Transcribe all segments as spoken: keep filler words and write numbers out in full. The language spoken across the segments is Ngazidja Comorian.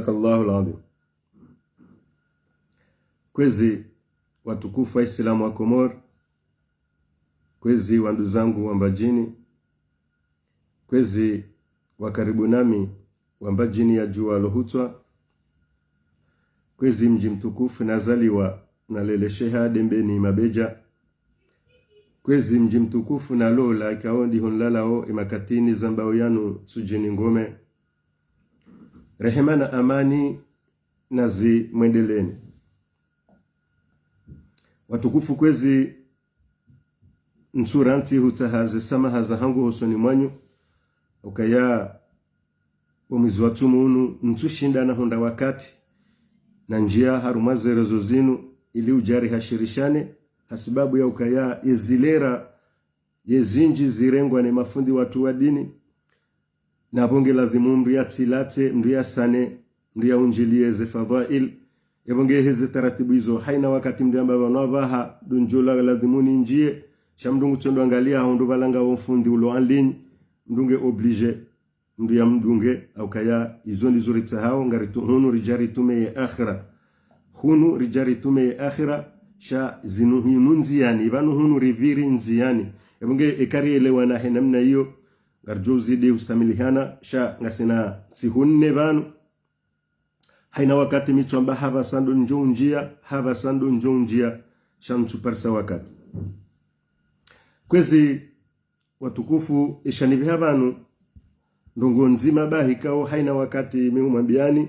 Allahul Adhim. Kwezi watukufu wa Islamu wa Komori, kwezi wanduzangu wa Mbadjini, kwezi wa karibu nami wa Mbadjini ya djuwa lohutswa, kwezi mdji mtukufu nazaliwa nalelesheha Dembeni Mabedja, kwezi mdji mtukufu nalola ikao ndiho nlalao emakatini zambao yanu Tsudjini Ngome. Rehema na amani nazimwendeleeni. Watukufu, kwezi ntsu rantsi hutsaha ze samaha zahangu hosoni mwanyu, ukaya omwezi wa tsumu unu ntsu shinda nahundra wakati na ndjia harumwa ze rezo zinu ili udjari hashirishane, hasibabu ya ukaya yezilera yezindji zirengwa ne mafundi watru wa dini, na pvo nge ladhimu mndru yatsilatse, mndru yasane, mndru yaundjilie ze fadhwail. Epvo nge heze taratibu izo, haina wakati mndru yamba pvanu apvaha ndo ndjo la ladhimu nindjie, sha mndru ngutsondo angalia hondro pvalanga wo mfundi ulo en ligne, mndru nge obligé mndru yamdunge, haukaya izo ndizo ritsahao, ngaritu hunu ridja ritume ye akhira. Hunu ridja ritume ye akhira, sha zinu hinu ndziani, pvanu hunu ripviri ndziani. Epvo nge eka rielewana he namna iyo, ngaridjo uzidi usamilihana, sha ngasina ntsihu nne pvanu. Haina wakati mi tsamba hapvasa ndo ndjo undjia, hapvasa ndo ndjo undjia, sha ntsu parisa wakati. Kwezi watukufu, esha nipveha pvanu, ndrongoo ndzima bahi ikao haina wakati mi humwambiani,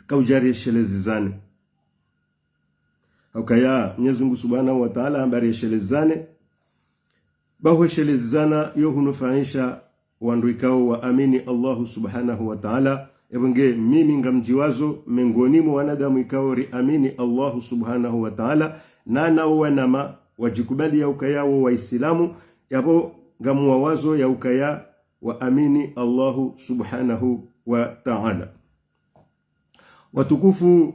kaudjari eshelezizane. Haukaya Mwenyezi Mungu Subhanahu wa Ta'ala hamba rieshelezane, baho eshelezizana yo hunufaisha wandru ikao waamini Allahu Subhanahu wa Ta'ala. Epvo nge mimi ngamdjiwazo mengoni mwa wanadamu ikao riamini Allahu Subhanahu wa Ta'ala, na nao wanama wadjikubali ya ukaya wo Waislamu, yapvo ngamwawazo ya ukaya waamini Allahu Subhanahu wa Ta'ala. Watukufu,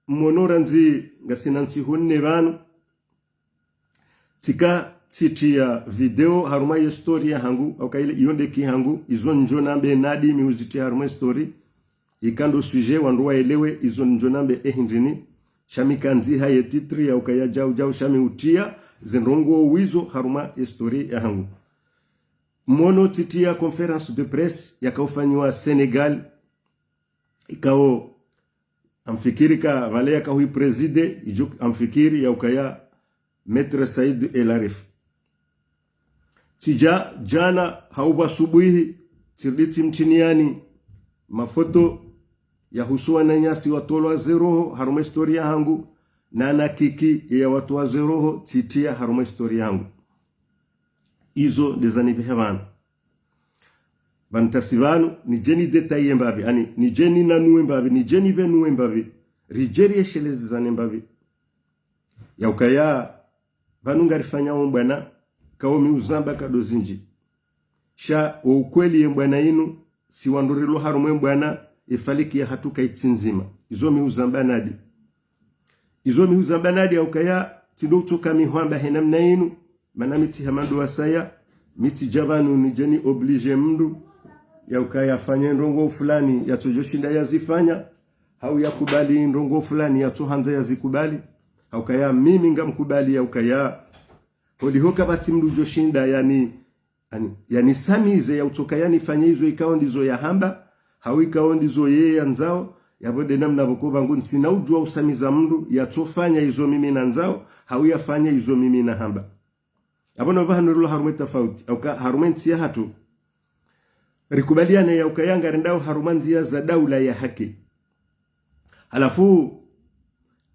mwono randzi ngasina ntsihu nne pvanu, tsika tsitria video harumwa ye story yahangu, hauka ile iyo ndeki hangu, izo ndjo nambe nadi mi uzitria harumwa ye story. Ika ndo sujet wandru waelewe izo ndjo nambe ehindrini. Sha mi kandziha ye titre ya ukaya djau djau, sha mi utria ze ndrongoo wizo harumwa ye story yahangu. Mwono tsitria conférence de presse yakaufanyiwa Sénégal, ikao amfikiri ka pvale yakahui présidé, idjo amfikiri ya ukaya Maître Said El Arif. Tsidja djana hau pvwa subuhi, tsirudi tsimtriniani mafoto yahusu wananyasi watolwa ze roho harumwa ye story yahangu, na na kiki ya watowa ze roho tsitria harumwa ye story yahangu. Izo ndeza nipveha pvanu. Pvanu ntasi pvanu, nidje ni détailler mbapvi, ani, nidje ni nanue mbapvi, nidje ni pvenue mbapvi, ridje rieshelezizane mbapvi. Ya ukaya, pvanu ngarifanyao mbwana, ikao mi uzamba kado zindji. Sha wo ukweli ye mbwana inu, si wandru rilo harumwa ye mbwana, ye faliki yahatru kaitsi ndzima. Izo mi uzamba nadi. Izo mi uzamba nadi ya ukaya, tsi ndo utsoka mi hwamba he namna inu, mana mi tsi hama ndo wasaya, mi tsidja pvanu nidje ni obligé mndru, ya ukaya afanye ndrongoo fulani, yatsodjo shinda yazifanya, hau yakubali ndrongoo fulani, yatsohandza yazikubali, haukaya mimi ngamkubali ya ukaya, holiho kapvatsi mndru djo shinda yani, ani, yanisamize ya utsoka yanifanye izo ikao ndizo yahamba, hau ikao ndizo yeye yandzao, yapvo nde namna pvoko pvangu ntsina udjuwa usamiza mndru, yatsofanya izo mimi nandzao, hau yafanye izo mimi nahamba. Apvo no pvahanu rilo harumwa ye tafauti, hauka harumwa ye ntsi yahatru, rikubaliane ya ukaya ngarendao harumwa ndzia za daula ya haki. Halafu,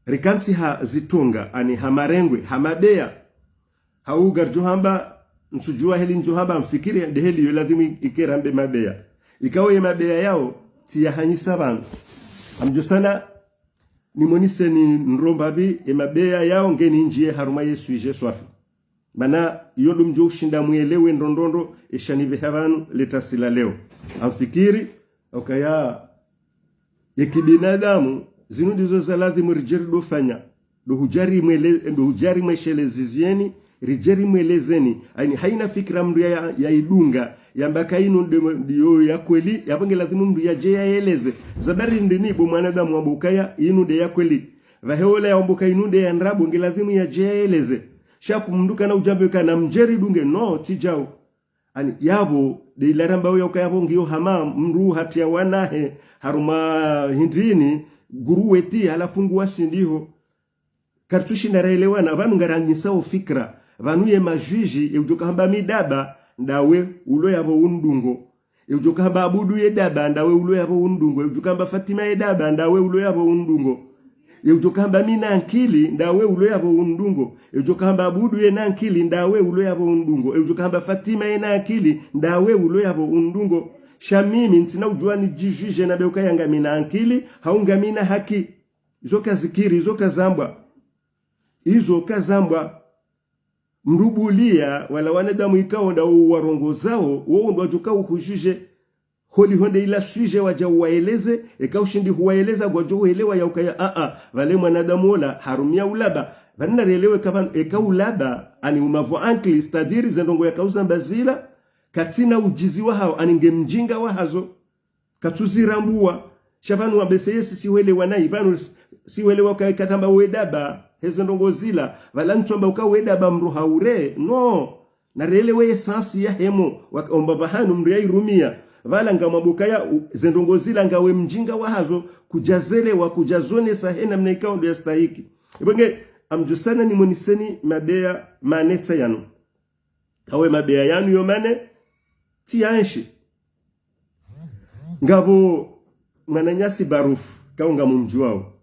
rikantsi ha zitunga, ani ha marengwe, ha mabeya. Hau ngaridjo hamba, ntsudjuwa heli ndjo hamba mfikiri, nde heli yo ladhimu ike rambe mabeya. Ikao ye mabeya yao, tsi yahanyisa pvanu. Amdjo sana, nimoniseni ndro mbapvi, ye mabeya yao ngeni ndjie harumwa ye sujet swafi. Mana, iyo ndo mdjo ushinda mwelewe ndro ndro ndro, esha nipveha pvanu, le tasi la leo. Amfikiri, ukaya, ye kibinadamu, zinu ndizo za ladhimu ridje ridofanya, ndo hudjari mwele-, ndo hudjari mweshelezizieni, ridje rimwelezeni. Yaani, haina fikira mndru ya, ya, yaidunga, yamba ka inu nde, ndiyo ya kweli, yapvo nge lazimu mndru yadje yaeleze. Sababu ndrini bo mwanadamu wamba ukaya inu nde ya kweli. Pvahe ola yamba ka inu nde ya ndrabo, nge lazimu yadje yaeleze. Sha ku mndru kana udjambe kana mdje ridunge, no, tsi djau. Yaani, yapvo, nde ila rambao ya ukaya pvo ngiyo hama mndru hatriya wanahe harumwa hindrini, groupe, halafu nguwashindiho. Karitsushinda raelewana, pvanu ngaranyisao fikira. Pvanu ye madjudji, ye udjoka hamba mi daba, ndawe ulo yapvo undungo. Ye udjoka hamba Abudu ye daba, ndawe ulo yapvo undungo. Ye udjoka hamba Fatima ye daba, ndawe ulo yapvo undungo. Ye udjoka hamba mi na ankili, ndawe ulo yapvo undungo. Ye udjoka hamba Abudu ye na ankili, ndawe ulo yapvo undungo. Ye udjoka hamba Fatima ye na ankili, ndawe ulo yapvo undungo. Sha mimi, ntsina udjua nidjidjudje nambe ukaya ngami na ankili, hau ngami na haki. Izo kazikiri, izo kazambwa. Izo kazambwa. Mndru buliya, wala wanadamu ikao nda uwarongozao, wo ndo wadjoka uhudjudje. Holiho nde ila sujet wadja uwaeleze, eka ushindi huwaeleza, ngwadjo uelewa ya ukaya, a, a, pvale mwanadamu ola, harumia ulaba. Pvanu narelewe ka pvanu, eka ulaba, yaani umavu ankili, c'est-à-dire ze ndrongo yaka uzamba zila, katsina udjuzi wahao, yaani nge mdjinga wahazo. Katsuzirambua. Sha pvanu wambe se yesi siwelewa nayi, pvanu siwelewa ka, katamba we daba, heze ndrongo zila, pvala ntsomba uka we daba mndru haure, no. Narelewe ye sens ya hemo, waka, omba pvahanu mndru yairumia. Pvala ngamwamba ukaya, u, ze ndrongo zila ngawe mdjinga wahazo, kudjazelewa, kudjazonesa he namna ikao ndo yastahiki. Ipvo nge, ngamdjo sanya nimoneseni mabeya mane tsayanu. Kawe mabeya yanu yo mane, tsi ya enshi. Ngapvo mwananyasi Baruf, kao ngamumdjuao.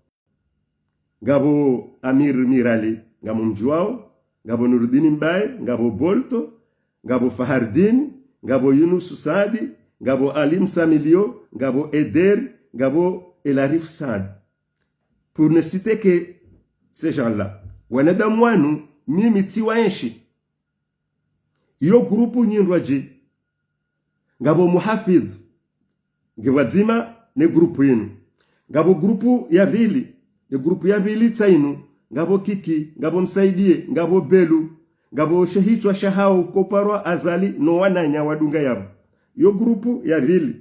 Ngapvo Amir Mirali, ngamumdjuao. Ngapvo Nurudini Mbaye, ngapvo Bolto, ngapvo Fahardini, ngapvo Yunus Saadi, ngapvo Ali Msamilio, ngapvo Eder, ngapvo Elarif Saadi. Pour ne citer que ces gens-là. Wanadamu wanu, mimi tsi wa enshi. Iyo groupe nyindrwadji. Ngapvo Muhafidh. Nge pvwadzima ne groupe inu. Ngapvo groupe ya pvili. Ne groupe ya pvili tsa inu. Ngapvo Kiki, ngapvo Msaidie, ngapvo Belu, ngapvo she hitswa shahao koparwa Azali no wananya wadunga yapvo. Iyo groupe ya pvili.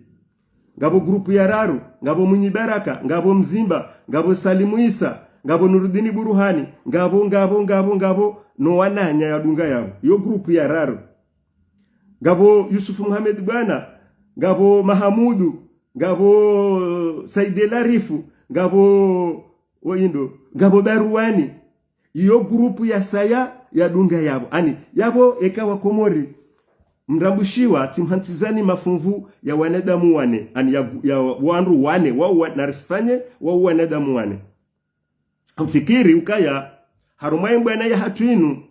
Ngapvo groupe ya raru, ngapvo Mwinyi Baraka, ngapvo Mzimba, ngapvo Salimu Isa, ngapvo Nurudini Buruhani, ngapvo, ngapvo, ngapvo, ngapvo, no wananya yadunga yapvo. Iyo groupe ya raru. Ngapvo Yusufu Muhamed Bwana, ngapvo Mahamudu, ngapvo Saidi Larifu, ngapvo, wo indo, ngapvo Baruwani. Iyo groupe ya saya yadunga yapvo. Yaani, yapvo eka Wakomori mrambushiwa, tsimhantsizani mafumvu ya wanadamu wane. Yaani, ya, ya wandru wane, wao wa, narisifanye, wao wanadamu wane. Ngamfikiri ukaya, harumwa ye mbwana yahatru inu,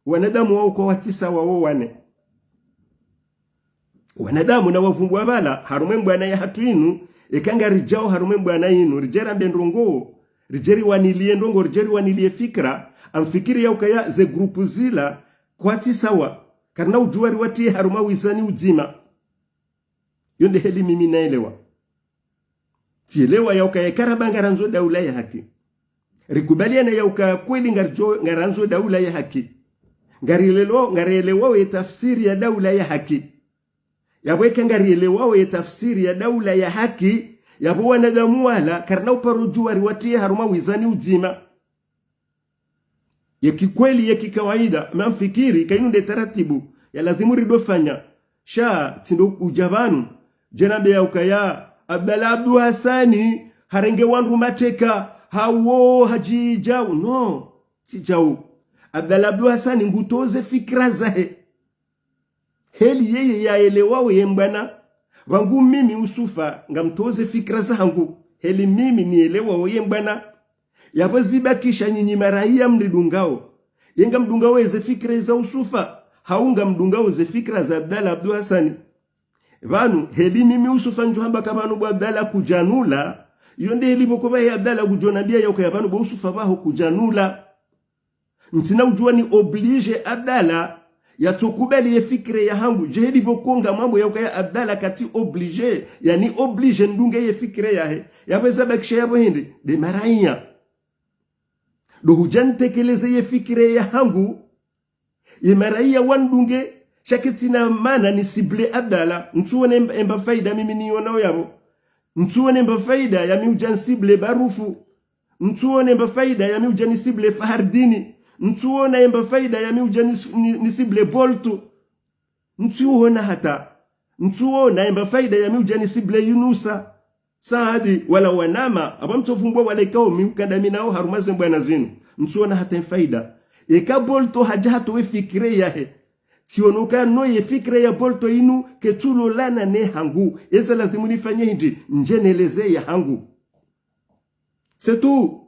wanadamu wao kwa watsisa wao wane. Wanadamu na wavumbuwa pvala, harumwa ye mbwana yahatru inu, eka ngaridjao harumwa ye mbwana inu, ridje rambe ndrongo, ridje riwanilie ndrongo, ridje riwanilie fikira, ngamfikiri ya ukaya ze groupe zila, kwatsi sawa, karina udjua riwatriye harumwa wizani udzima. Yo nde heli mimi naelewa. Tsielewa ya ukaya eka ramba ngarandzo daula ya haki. Rikubaliana ya ukaya kweli ngaridjo, ngarandzo daula ya haki. Ngarilelo, ngarielewao ye tafsiri ya daula ya haki. Yapvo eka ngarielewao ye tafsiri ya daula ya haki, yapvo wanadamu wala, karina uparo djua riwatriye harumwa wizani udzima. Ye kikweli, ye kikawaida, ngamfikiri, ka inu nde taratibu, ya lazimu ridofanya. Sha, tsindo udja pvanu, dje nambe ya ukaya, Abdallah Abdou Hassani, harenge wandru mateka, hawo, hadjidjau, no, tsi djau. Abdallah Abdou Hassani, ngutoze fikira zahe. Heli yeye yaelewao ye mbwana. Pvangu mimi Usufa ngamtoze fikira zahangu. Heli mimi nielewao ye mbwana. Yapvo zibakisha nyinyi maraiya mridungao. Ye ngamdungao eze fikira za Usufa. Hau ngamdungao ze fikira za Abdallah Abdou Hassani. Pvanu, heli mimi Usufa ndjo hamba ka pvanu bo Abdallah kudjanula. Yo nde heli pvoko pvahe Abdallah kudjonambia ya ukaya pvanu bo Usufa pvaho kudjanula. Ntsina udjua ni obligé Abdallah yatsokubali ye fikira yahangu. Dje heli pvoko ngamwambo ya ukaya Abdallah katsi obligé, yani obligé ndunge ye fikira yahe. Yapvo zabakisha yapvo hindri, nde maraiya. Ndo hudja nitekeleze ye fikira yahangu. Ye maraya wanidunge, sha ketsina mana ni cible Abdallah. Ntsuona emba, emba faida mimi niyonao yapvo. Ntsuona emba faida yami udja ni cible Barufu. Ntsuona emba faida yami udja ni cible Fahardini. Ntsuona emba faida yami udja ni, ni, ni cible Bolto. Ntsuona hata. Ntsuona emba faida yami udja ni cible Yunusa Saadi, wala wanama, apvo mtsovumbua wala ikao mi ukandami nao harumwa ze mbwana zinu. Ntsuona hata emfaida. Eka Bolto hadja hatowa efikira yahe, tsiono ukaya no ye fikira ya Bolto inu ketsulolana ne hangu. Eza lazimu nifanye hindri, ndje neleze ya hangu. C'est tout.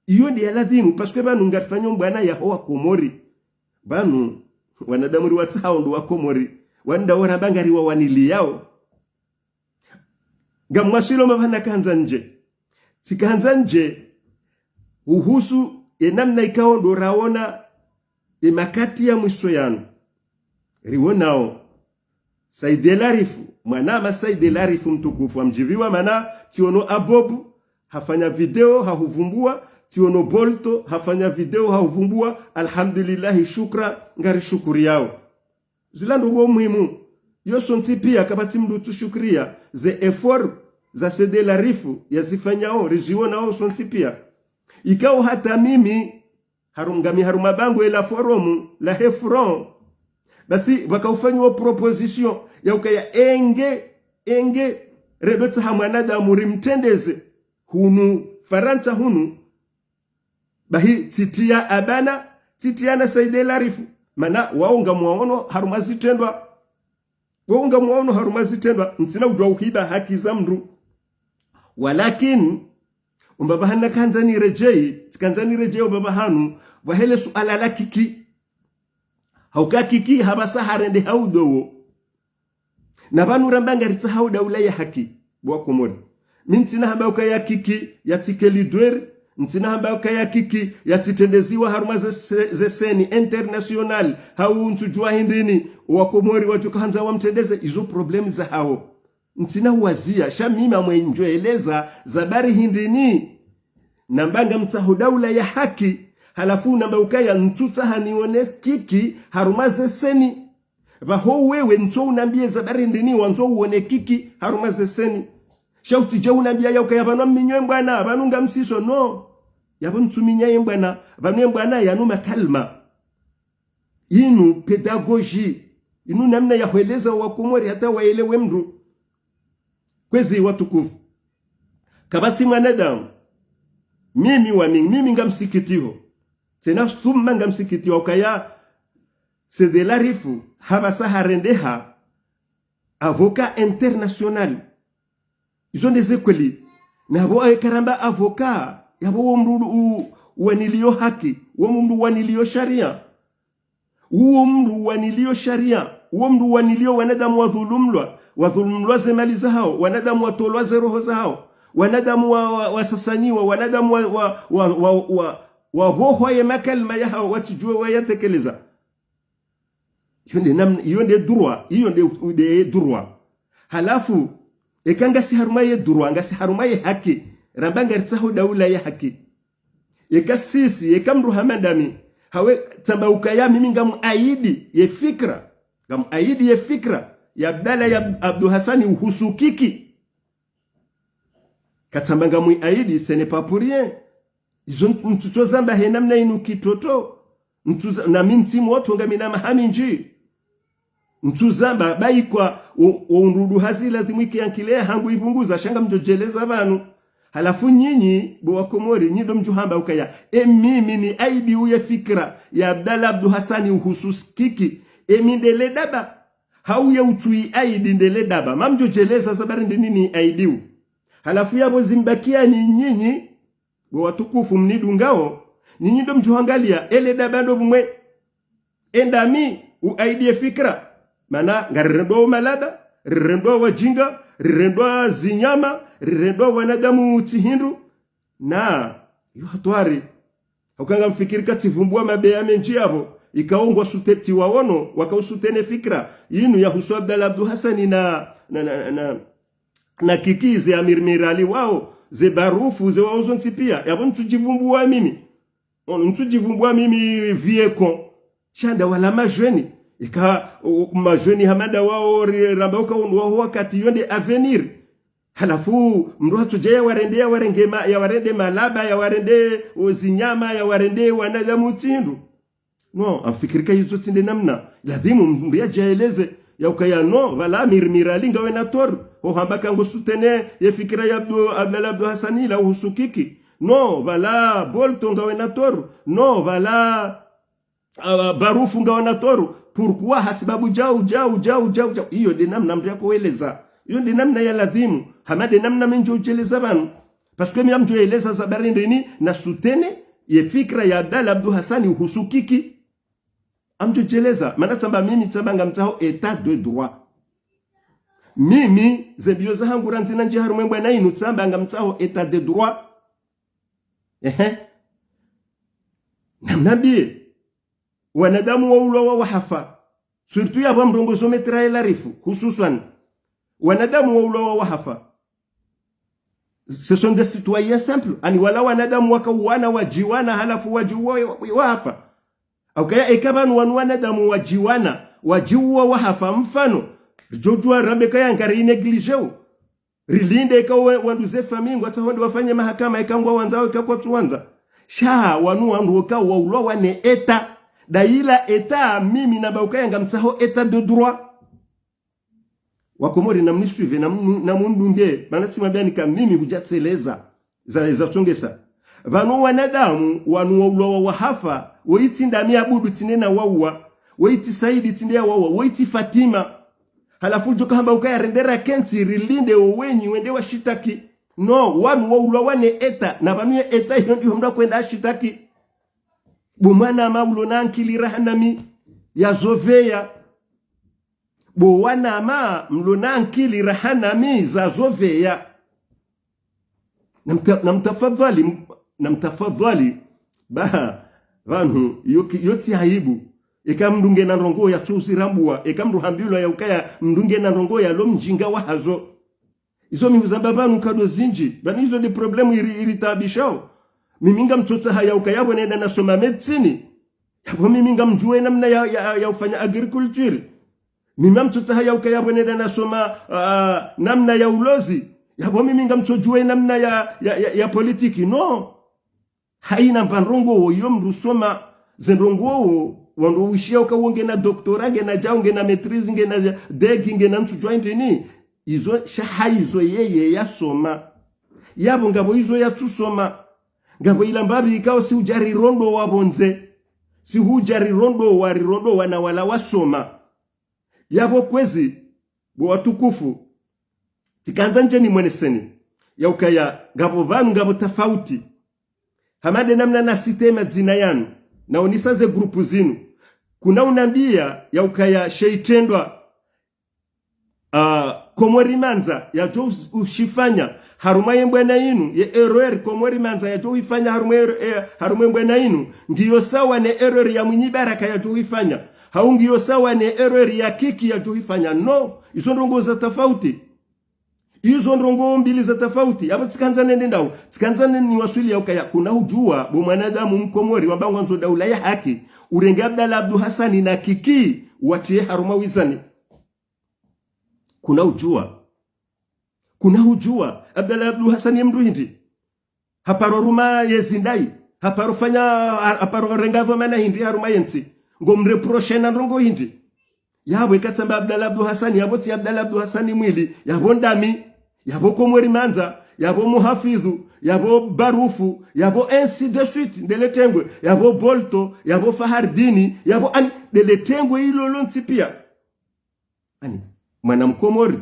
Iyo ndi ya lazimu, parce que pvanu ngarifanyo mbwana yaho wa Komori. Pvanu, wanadamu riwatsahao ndo wa Komori. Wanu ndawo ramba ngariwawaniliyao. Ngamwaswilo mapvahanu nakandza ndje. Tsikandza ndje, uhusu, ye namna ikao ndo raona, ye makati ya mwiso yanu. Riwonao. Said El Arif, mwanama Said El Arif mtukufu, amdjiviwa mana, tsiono Abobu, hafanya video, hahuvumbua, tsiono Bolto, hafanya video, hahuvumbua, alhamdulillahi, shukra, ngarishukuriyao. Zila ndrongoo muhimu. Yo sontsi pia kapvatsi mndru utsushukuriya ze efforts za Said El Arif yazifanyao, rizionao sontsi pia. Ikao hata mimi, harum-, ngami harumwa bangwe la forum, lahe front. Basi, pvakaufanywa proposition ya ukaya enge, enge, redotsaha mwanadamu rimtrendeze. Hunu, Farantsa hunu, bahi, tsitriya Abana, tsitriya na Said El Arif. Mana, wao ngamwaono harumwa zitrendwa. Wao ngamwaono harumwa zitrendwa, ntsina udjuwa uhiba haki za mndru. Walakin, omba pvahanu nakandza niredjeyi, tsikandza niredjeyi omba pvahanu, pvahele suala la Kiki. Hauka Kiki, hapvasa harende ha udowo. Na pvanu ramba ngaritsahao daula ya haki, bo wa Komori. Mi ntsina hamba ukaya Kiki yatsike lidweri, ntsina hamba ukaya Kiki yatsitrendeziwa harumwa ze se-, ze scène internationale, hau ntsudjuwa hindrini, wa Komori wadjoka handza wamtrendeze, izo problème zahao. Ntsina uwaziya, sha mimi amwe ndjoeleza, za bari hindrini. Namba ngamtsaho daula ya haki, halafu namba ukaya ntsutsaha nione Kiki harumwa ze scène. Pvaho wewe ntso unambiye za bari ndrini wandzo uone Kiki harumwa ze scène. Sha utsidje unambiya ya ukaya pvanu aminyo embwana, pvanu ngamsiso, no. Yapvo ntsuminya embwana, pvanu embwana yanu makalima. Inu pédagogie, inu namna ya hweleza wa Komori hata waelewe mndru. Kwezi watukufu. Kapvatsi mwanadamu. Mimi wa mimi, mimi ngamsikitiho. Tsena thumma ngamsikitiho ukaya Said El Arif, hapvasa harendeha avocat international. Izo nde ze kweli. Na pvo awe karamba avocat, yapvo wo mndru u-, uwaniliyo haki, wo mndru uwaniliyo sharia. Uwo mndru uwaniliyo sharia, uwo mndru uwaniliyo wanadamu wadhulumlwa, wadhulumlwa ze mali zahao, wanadamu watolwa ze roho zahao, wanadamu wa, wa, wasasanyiwa, wanadamu wa, wa, wa, wa, wa, wapvohwa ye makalima yahao, watsudjuwa wayatekeleza. Iyo nde namna, iyo nde droit, iyo nde, nde droit. Halafu, eka ngasi harumwa ye droit, ngasi harumwa ye haki, ramba ngaritsaho daula ya haki. Eka sisi, eka mndru hama ndami, hawe tsamba ukaya mimi ngamuaidi ye fikra, ngamuaidi ye fikra ya Abdallah ya Ab-, Abdou Hassani uhusu Kiki. Katsamba ngamwiaidi, ce n'est pas pour rien. Izo ntsutso zamba he namna inu kitoto. Ntsuza-, na mi ntsi motro ngamina maha mindji. Ntsuzamba, baikwa, o, o undudu hazi lazimu ike ankili ya hangu ipvunguza, sha ngamdjodjeleza pvanu. Halafu nyinyi, bo wa Komori, nyi ndo mdjohamba ukaya, e mimi niaidiwo ye fikra ya Abdallah Abdou Hassani uhusu Kiki, e mi ndele daba. Hau ye utsuiaidi ndele daba. Mamdjodjeleza za bari ndrini niaidiwo. Halafu yapvo zimbakia ni nyinyi, bo watukufu mnidungao, nyinyi ndo mdjohangaliya, ele daba ndo pvumwe. E ndami uaidi ye fikra. Mana ngarirendwa o malaba, rirendwa wajinga, rirendwa zinyama, rirendwa wanadamu tsi hindru. Na, iyo hatwari. Hauka ngamfikiri katsivumbua mabeya mendji yapvo, ikao ngwasutetiwa wono, wakausutene fikra. Inu yahusu Abdallah Abdou Hassani na, na, na, na, na Kiki ze amir mirali wao, ze barufu, ze wao zontsi pia. Yapvo ntsudjivumbua mimi. Ono, ntsudjivumbua mimi vieux con. Sha nda wala majeunes. Ika, o, majeunes hama nda wao ri-, ramba uka unu waho wakati yo nde avenir. Halafu, mndru hatsodja yawarende, yawarenge ma-, yawarende malaba, yawarende, o, zinyama, yawarende wanadamu tsi ndru. Non, ngamfikiri ka izo tsi nde namna. Lazimu mndru yadjaeleze. Yaukaya non, pvala Amir Mirali ngawe na tort. Ho hamba ka ngo soutenir ye fikira ya Abdu-, Abdallah Abdou Hassani la uhusu Kiki. Non, pvala Bolto ngawe na tort. Non, pvala ah, Barufu ngawe na tort. Pourquoi? Hasibabu djau, djau, djau, djau, djau. Iyo nde namna mndru yakoeleza. Iyo nde namna ya lazimu. Hama nde namna mi ndjo udjeleza pvanu. Parce que mi ngamdjo eleza sababu ndrini na soutenir ye fikira ya Abdallah Abdou Hassani uhusu Kiki. Ngamdjo djeleza. Mana tsamba mimi tsamba ngamtsaho état de droit. Mimi, ze mbio zahangu randzi nandjie harumwa e mbwana inu tsamba ngamtsaho état de droit. Ehe. Namnambie. Wanadamu waulwa wa wahafa. Surtout yapvo mrongozo Maître El Arif, hususwan. Wanadamu waulwa wa wahafa. Ce sont des citoyens simples. Ani wala wanadamu wakauwana, wadjiwana, halafu wadjiuwa, wa-, wahafa. Haukaya eka pvanu wanu wanadamu wadjiwana, wadjiuwa wahafa mfano. Ridjodjuwa rambe kaya ngari négligéo. Rilinde eka we-, wandru ze famille ngwatsaho wende wafanye mahakama eka ngwawandzao eka kwatsuwandza. Sha wanu wandru waka waulwa wa ne état. Nda ila état mimi namba ukaya ngamtsaho état de droit. Wakomori namnisuive, namu-, namundunge, mana tsimwambiani ka mimi hudja tseleza, za, zatsongesa. Pvanu wanadamu, wanu waulwa wa wahafa, woyi tsi Ndami Abudu tsi nde nawauwa, woyi tsi Saidi tsi nde yawauwa, woyi tsi Fatima. Halafu udjo kahamba ukaya rende rakentsi, rilinde wo wenyi wende washitaki. Non, wanu waulwa wa ne état, na pvanu ye état iyo ndiyo mndru akwenda ashitaki. Bo mwanama ulo na ankili raha nami, ya zopveya. Bo wanama mlo na ankili raha nami za zopveya. Namta-, namtafadhali, namtafadhali. Ba, pvanu, yo ki-, yo tsi aibu. Eka mndru ngena ndrongoo ya tsuzi rambuwa, eka mndru hambilwa ya ukaya mndru ngena ndrongoo ya lo mdjinga wahazo. Izo mi huzamba pvanu nkado zindji. Pvanu izo nde problème iri, iritaabishao. Mimi ngamtsotsaha ya ukaya pvo nenda nasoma médecine. Yapvo mimi ngamdjuwe namna ya, ya, ya ufanya agriculture. Mimi ngamtsotsaha ya ukaya pvo nenda nasoma, ah, namna ya ulozi. Yapvo mimi ngamtsodjuwe namna ya, ya, ya, ya politiki. Non. Haina mba ndrongoo yo mndru usoma, ze ndrongoo, wandru wishia uka wo ngena doctorat, ngena djau, ngena maîtrise, ngena D E G, ngena ntsudjuwa ndrini. Izo, sha haizo yeye yasoma. Yapvo ngapvo izo yatsusoma. Ngapvo ila mbapvi ikao si hudja rirondowa pvondze. Si hudja rirondowa, rirondowa na wala wasoma. Yapvo kwezi, bo watukufu, tsikandza ndje nimweneseni, ya ukaya ngapvo pvanu ngapvo tafauti. Hama nde namna na citer madzina yanu, na onesa ze groupe zinu. Kuna unambia ya ukaya she itrendwa, ah, Komori Mandza yadjo us-, ushifanya harumwa ye mbwana inu, ye erreur Komori Mandza yadjo uifanya harumwa ero-, eh, harumwa ye mbwana inu, ngiyo sawa ne erreur ya Mwinyi Baraka yadjo uifanya. Hau ngiyo sawa ne erreur ya Kiki yadjo uifanya. Non, izo ndrongoo za tafauti. Izo ndrongoo mbili za tafauti. Yapvo tsikandza nende ndau. Tsikandza nende niwaswili ya ukaya. Kuna udjuwa, bo mwanadamu Mkomori, wamba ngwandzo daula ya haki, urenge Abdallah Abdou Hassani na Kiki, watriye harumwa wizani. Kuna udjuwa. Kuna udjuwa. Abdallah Abdou Hassani ye mndru hindri. Haparo ruma ye zindai. Haparo fanya, ha-, haparo renga dhwamana hindri harumwa ye ntsi. Ngo mreprocher na ndrongoo hindri. Yapvo ika tsamba Abdallah Abdou Hassani, yapvo tsi Abdallah Abdou Hassani mwili, yapvo Ndami, yapvo Komori Mandza, yapvo Muhafidhu, yapvo Barufu, yapvo ainsi de suite, ndele tengwe, yapvo Bolto, yapvo Fahardini, yapvo ani, ndele tengwe ilo lontsi pia. Ani, mwana Mkomori,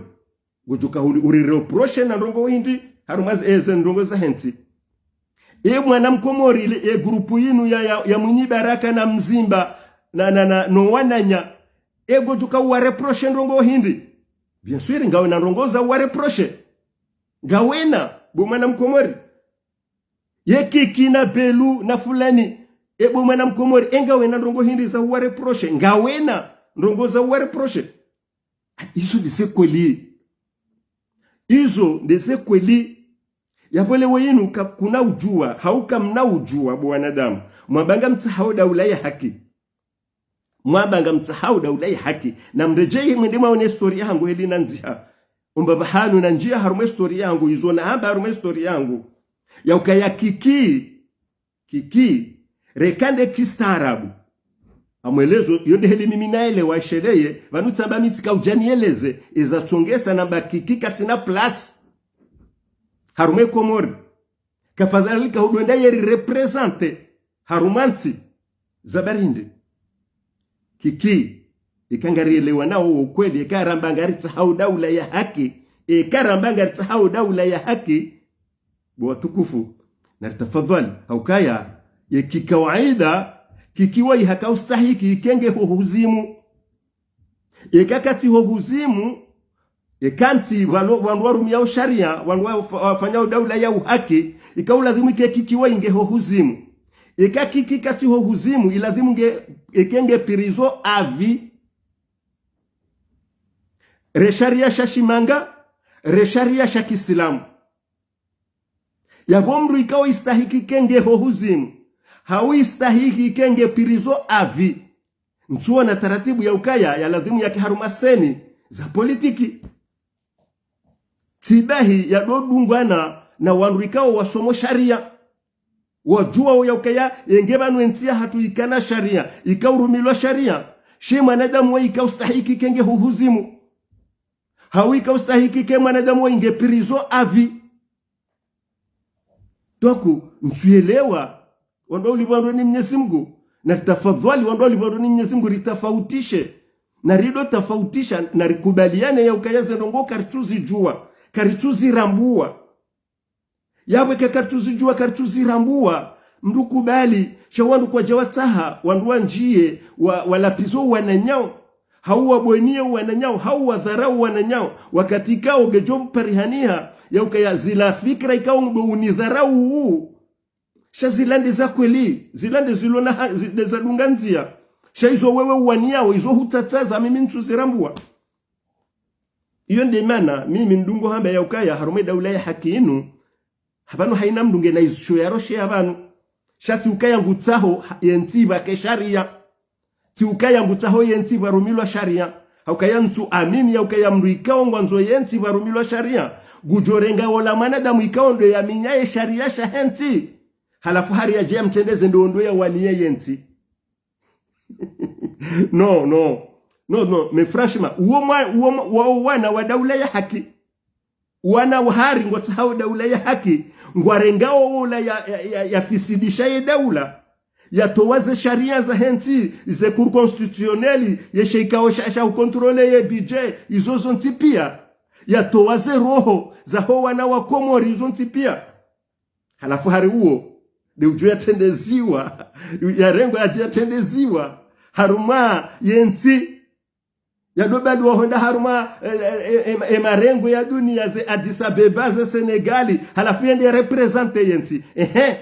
ngudjuka uli, urireprocher na ndrongoo hindri, harumwa ze, eze ndrongoo zahe ntsi. E mwana Mkomori le, e groupe yinu ya, ya, ya Mwinyi Baraka na Mzimba, na, na, na, no wananya. E ngudjuka uwareprocher ndrongoo hindri. Bien sûr, ngawena ndrongoo za uwareprocher. Ngawena, bo mwana Mkomori. Ye Kiki na Belu na fulani. E bo mwana Mkomori, e ngawena ndrongoo hindri za uwareprocher. Ngawena ndrongoo za uwareprocher. Izo nde ze kweli. Izo nde ze kweli. Yapvo leo yinu ka kuna udjuwa, hau kamna udjuwa, bo wanadamu. Mwamba ngamtsahao daula ya haki. Mwamba ngamtsahao daula ya haki. Na mredjeye mwende mwaone histori yahangu heli nandziha. Omba pvahanu nandjia harumwa histori yahangu, izo nahamba harumwa histori yahangu. Ya ukaya Kiki, Kiki, reka nde kistaarabu. Amwelezo, yo nde heli mimi naelewa sheleye, pvanu tsamba mi tsika udja nieleze, eza tsongesa namba Kiki katsina place harumwa Komori. Kafadhali kahudwenda yeri représenter harumwa ntsi za barindi. Kiki, eka ngarielewanao wo ukweli, eka ramba ngaritsahao daula ya haki, eka ramba ngaritsahao daula ya haki, bo watukufu, naritafadhali, ha ukaya, ye kikawaida, Kiki wayi haka ustahiki ikenge ho huzimu. Eka katsi ho huzimu, eka ntsi walo, wandru warumiao sharia, wandru wa-, wafanyao daula ya uhaki, ika ulazimu ike Kiki wayi nge ho huzimu. Eka Kiki katsi ho huzimu, ilazimu nge, eke nge prison à vie. Re sharia sha shimanga, re sharia sha kisilamu. Yapvo mndru ikao istahiki kenge ho huzimu, hau istahiki kenge prison à vie. Ntsuona taratibu ya ukaya ya lazimu yake harumwa seni za politiki. Tsibahi yadodungwana na wandru ikao wasomo sharia. Wadjua uya ukaya yenge pvanu entsi yahatru ikana sharia, ika urumilwa sharia. She mwanadamu wa ika ustahiki kenge ho huzimu. Hau ika ustahiki ke mwanadamu wa inge prison à vie. Donc, ntsuelewa, wandru ulipvandro ni Mnyezi Mngu, na ritafadhali wandru ulipvandro ni Mnyezi Mngu, ritafautishe, na rido tafautisha, na rikubaliane ya ukaya ze ndrongo karitsuzidjua, karitsuzirambua. Yapvo eka karitsuzidjua, karitsuzirambua, mndru kubali, sha wandru kwadja watsaha, wandru wandjie, wa, walapvizo wananyao, hau wabwenie wananyao, hau wadharau wananyao, wakati ikao ngedjo mparihaniha, ya ukaya zila fikira ikao ndo unidharau. Sha zila nde za kweli, zila nde zilo na ha-, zi-, nde zadunga ndzia. Sha izo wewe uwaniao, izo hutsatsaza mimi ntsuzirambua. Iyo nde mana, mimi ndungo hamba ya ukaya, harumwa daula ya haki inu, hapvanu haina mndru ngena isho ya roshe ya pvanu. Sha tsi ukaya ngutsaho ha-, yentsi ipvake sharia. Tsi ukaya ngutsaho yentsi ipvarumilwa sharia. Ha ukaya ntsu amini ya ukaya mndru ikao ngwandzo yentsi ipvarumilwa sharia, ngudjo renga wola mwanadamu ikao ndo yaminyaye sharia shahe ntsi. Halafu hari yadje yamtrendeze ndo ndo yawaniye yentsi. Non, non. Non, non. Mais franchement, uwo mwa-, uwo mwa-, wao wana wa daula ya haki. Wana wa hari ngwatsahao daula ya haki, ngwarengao wola ya, ya, ya, yafisidisha ye daula, yatowa ze sharia zahe ntsi, ze Cour constitutionnelle, ye she ikao sha, sha ukontrole ye budget, izo zontsi pia. Yatowa ze roho zaho wana wa Komori, izo ntsi pia. Halafu hari uwo, nde udjo yatrendeziwa, yarengwa yadje yatrendeziwa harumwa yentsi. Yadobaliwa hwenda harumwa, eh, eh, eh, eh, eh, marengo ya dunia, ze Addis Abeba, ze Senegali, halafu yende représenter yentsi. Ehe.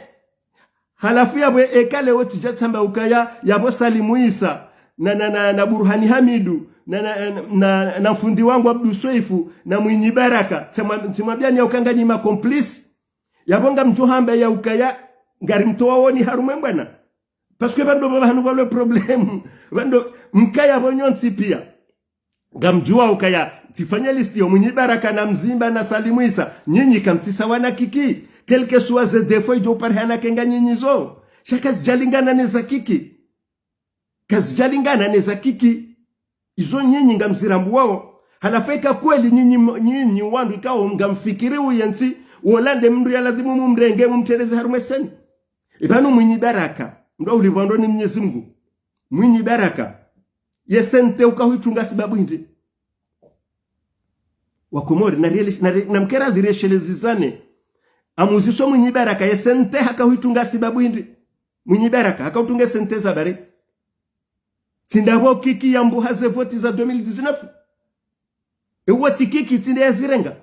Halafu yapvo eka leo tsidja tsamba ukaya, yapvo Salimu Isa, na, na, na, na Burhani Hamidu, na, na, na, na, na mfundi wangu Abdu Sweifu, na Mwinyi Baraka, tsimwa-, tsimwambiani ya uka nganyi ma complices. Yapvo ngamdjo hamba ya ukaya, ngarimtowaoni harumwa mbwana. Parce que pvandro pvahanu pvalo problème. Pvandro mkaya pvo nyontsi pia. Ngamdjua ukaya, tsifanya liste yo Mwinyi Baraka na Mzimba na Salimu Isa. Nyinyi kamtsi sawa na Kiki. Quel que soit ze défauts idjo uparihana kenga nyinyi zo. Sha kazidjalingana ne za Kiki. Kazidjalingana ne za Kiki. Izo nyinyi ngamzirambuwao. Halafu eka kweli nyinyi, nyinyi wandru ikao ngamfikiri uyentsi, wola nde mndru ya lazimu mumrenge, mumtrendeze harumwa seni. Ipvanu Mwinyi Baraka, mndru ulipvandro ni Mnyezi Mngu. Mwinyi Baraka, ye sente uka huitunga sibabu hindri? Wakomori, na riele-, na ri-, na mkera zireshelezizane. Amuziso Mwinyi Baraka, ye sente haka huitunga sibabu hindri? Mwinyi Baraka, haka utunga sente za bari. Tsi ndapvo Kiki yambuha ze voti za deux mille dix-neuf. Ewo tsi Kiki tsi nde yazirenga.